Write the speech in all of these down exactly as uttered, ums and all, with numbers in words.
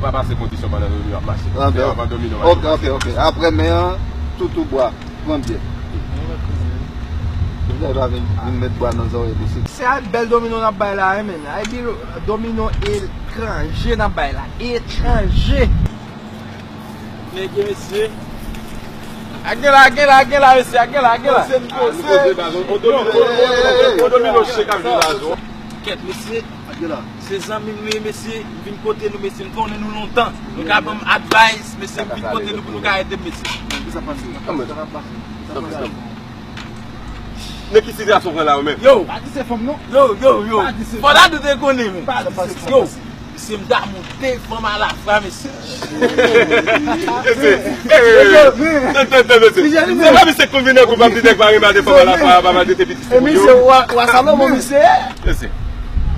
Pa pase kondisyon pandan domino ap mache. Ah, se ben, avan domino mache. Ok, ok, ok. Apre men an, toutou bwa, pran byen. Vin, vin met bwa nan zòrèy mesye. Se a bèl domino n ap bay la, wi, men. A bèl domino etranje n ap bay la. Etranje. Nèg yo, mesye. Ak gen la, ak gen la, ak gen la, mesye, ak gen la, ak gen la. Koze, koze, baz. On domino, on domino, on domino, chèk ap jwe la, zo. Kèt, mesye. Ak gen la. Se zanmi m nou ye, mesye. M vin kote nou, mesye. M konnen nou lontan. Nou ka ban m advice, mesye. M vin kote nou pou nou ka ede m, mesye. Kisa pase? Kisa pase? Nan ki sitiyasyon w pran la, ou menm? Yo! Pa di se fanm, non. Yo, yo, yo. Pa di se fanm. Fò Dadou te konnen, men. Pa di se fanm. Yo, mesye, m damou de fanm alafwa, mesye. Mesye, eh, tande, tande, mesye. Se pa misye k konn vin nan gwoup ap di nèg pa renmen de fanm alafwa, pa maltrete pitit moun yo. Mesye, wa, wa Salomon, mesye. Mesye,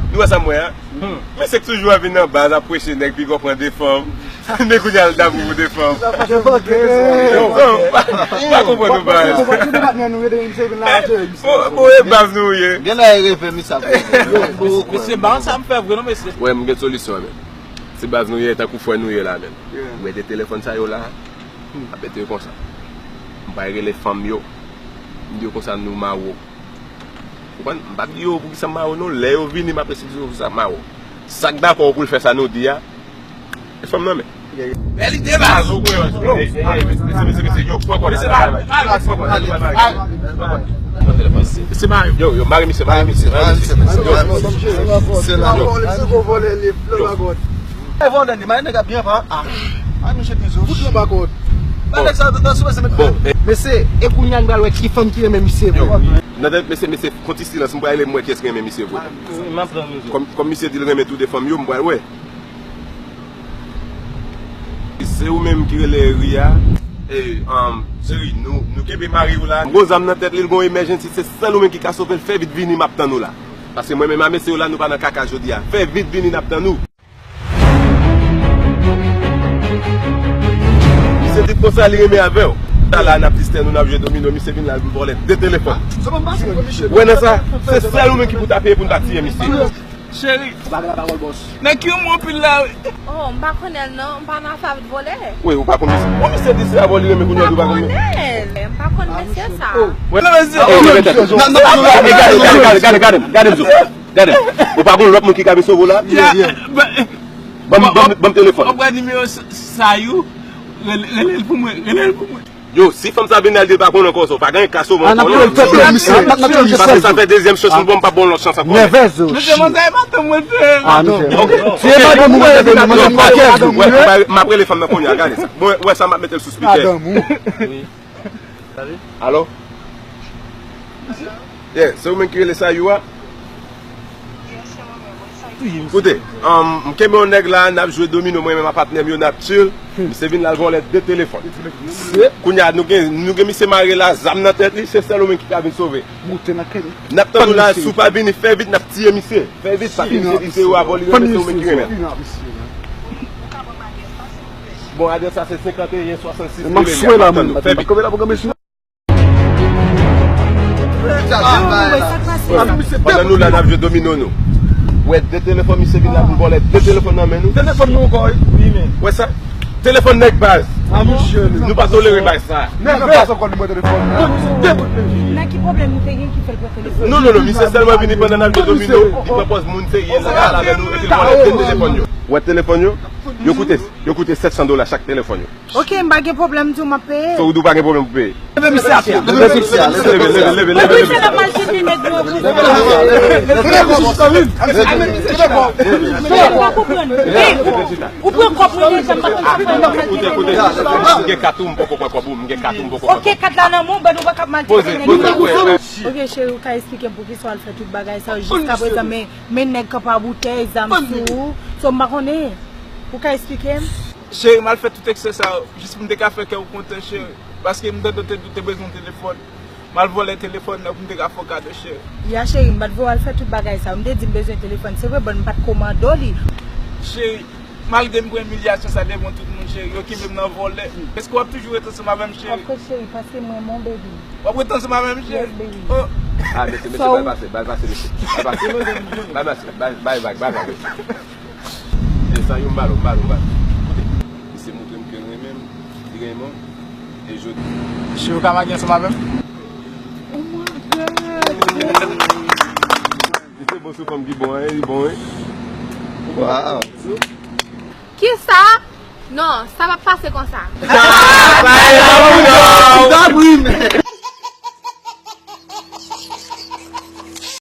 nou wè sa m wè a? Mesye k toujou ap vin nan baz ap preche nèg piga w pran de fanm. Men kounye a l damou pou de fanm. Yo, pa, pa konprann nou, baz. Bon, bon, e baz nou ye. Genlè e reve, misye ap reve. Mesye, ba sa m fè vre non, mesye. Wè, m gen solisyon, men. Se baz nou ye, tankou frè nou ye la, men. Ou wè de telefòn sa yo la, ap mete yo konsa. M pral rele fanm yo. M di yo konsa nou mare w. Konprann? M p ap di yo poukisa m mare w non. Lè yo vini, m ap esplike yo poukisa m mare w. Sa k dakò pou l fè sa nou di a, e fanm nan men. Bèl ide, baz. Mesye, mesye, mesye, yo, pran kòd. Mesye, mari. Yo, yo, mari misye, mari misye, mari misye. Se la. Yo. Ay, vòlè li, vòlè li, mari nèg ap byen pa. Ah. Ay, misye Pizo. Fout yo pa kòd. Ba nèg sa, nan sou mesye, bon, eh. Mesye, e kounye a n pral wè ki fanm ki renmen misye vre. Yo, nan tèt mesye, mesye, fè yon ti silans, m pral rele m wè kiyès ki renmen misye vre. Wi, m ap tann misye. Kòm, kòm misye di l renmen tou de fanm yo, m pral wè. Se ou menm ki rele Ria. E, um, cheri, nou, nou kenbe mari w la. M gon zam nan tèt li, l gon emergency, se sèl ou menm ki ka sove l, fè vit vini, m ap tann ou la. Paske mwen menm a mesye w la, nou pa nan kaka jodi a. Fè vit vini, n ap tann ou. Misye di konsa li renmen avè w. Talè a n ap distè nou, n ap jwe domino, misye vin la, l vòlè de telefòn. Wè nan sa, se sèl ou menm ki pou ta peye pou n pa tiye misye. Cheri. Ou pa gen lapawòl, bòs. Nèg ki yon mo pil la, wi. Oh, m pa konnen l, non. M pa nan afè avèk vòlè. Wi, ou pa konn misye. Bon, misye di se avè w li renmen kounye a, ou pa konn. M pa konnen l. M pa konn mesye sa. Wè, non, mesye. Oh, non, non, non, non, gade, gade, gade, gade, gade, gade, gade, gade. Ou pa konn lòt moun ki ka vin sove w la? Yeah, yeah. Ban m, ban m, ban m telefòn. Ou pran nimewo sa, Sayou. Rele, rele l pou mwen, rele l pou mwen. Yo, si fanm sa vin la, l di l pa konn ankò sa, ou pa gen ka sove ankò non. Paske sa fè dezyèm chans, m pa bon lòt chans ankò. Nèvèz, yo. Mesye, mwen se madanm mwen, mwen se. Ah, non. Ok. Si e madanm ou, mwen se, mwen se pakèt. Wè, m ap rele fanm nan kounye a, gade sa. Mwen, wè sa, m ap mete l sou speaker. Madanm ou. Wi. Alo? Yeah, se ou menm ki rele Sayou a? Koute, um, m kenbe yon nèg la, n ap jwe domino, mwen menm ak patnè m yo, n ap chill. Misye vin la, l vòlè de telefòn. Kounye a, nou gen, nou gen misye mare la, zam nan tèt li, se sèl ou menm ki ka vin sove. N ap tann ou la, si w pa vini, fè vit, n ap tiye misye. Fè vit, paske misye di se ou avè w li renmen, se ou menm ki renmen. Bon, adrès la se senkanteyen swasannsis Riviera, n ap tann ou. Fè vit. Pandan nou la, n ap jwe domino nou. Wè, de telefòn, misye vin la pou l vòlè de telefòn nan men nou. Telefòn nou ankò, wi. Wi, men. Wè sa? Telefòn nèg baz. Ah, misye, nou pa tolere baz sa. Nèg baz ankò, nou mwen telefòn. Nan ki pwoblèm nou te gen ki fè l pran telefòn? Non, non, non, misye sèlman vini pandan n ap jwe domino, li pran pòz moun serye, l la avè nou, epi l vòlè de telefòn yo. Wè telefòn yo? Yo koute, yo koute sèt san dola chak telefòn yo. Ok, m pa gen pwoblèm, di w m ap peye. Fò w di w pa gen pwoblèm pou peye. Leve misye atè. Leve misye atè. Leve, leve, leve, leve, leve. Misye l ap mal jete nèg yo. Leve misye atè. Misye pa konprann. Ou pran kòb mwen deja, m pa konn sa fè. Koute, koute, koute. M gen kat ou, m poko pran kòb ou, m gen kat ou, m poko pran kòb. Ok, kat la nan men w, ban nou pa k ap maltrete nèg yo. Poze, poze, poze. Ok, cheri, ou ka eksplike m poukisa w al fè tout bagay sa yo jiskaprezan, men, men nèg kanpe a boutèy, zam sou ou. So, m pa konnen. Ou ka eksplike m? Cheri, m al fè tout eksè sa yo, jis pou m te ka fè kè w kontan, cheri. Paske m tande w te di w te bezwen yon telefòn. M al vòlè telefòn nan pou m te ka fè w kado, cheri. Ya, cheri, m pa t vle w al fè tout bagay sa yo. M te di m bezwen telefòn. Se vre, bon, m pa t komande w li. Cheri, malgre m pran imilyasyon sa devan tout moun, cheri, yo kenbe m nan vòlè. Èske w ap toujou ret ansanm avè m, cheri? W ap ret, cheri, paske m renmen w, baby. W ap ret ansanm avè m, cheri? Yes, baby. Oh. Ah, mesye, mesye, bay pase, bay pase, mesye. Bay pase. Bay pase, bay, bay, bay, bay, bay. E sa yo, m ba l, m ba l, m ba l. E jodi. Cheve ka magye ansanm avè m. Li se bon sou fanm ki bon, hein, li bon, hein. Waw. Kisa? Non, sa p ap pase konsa.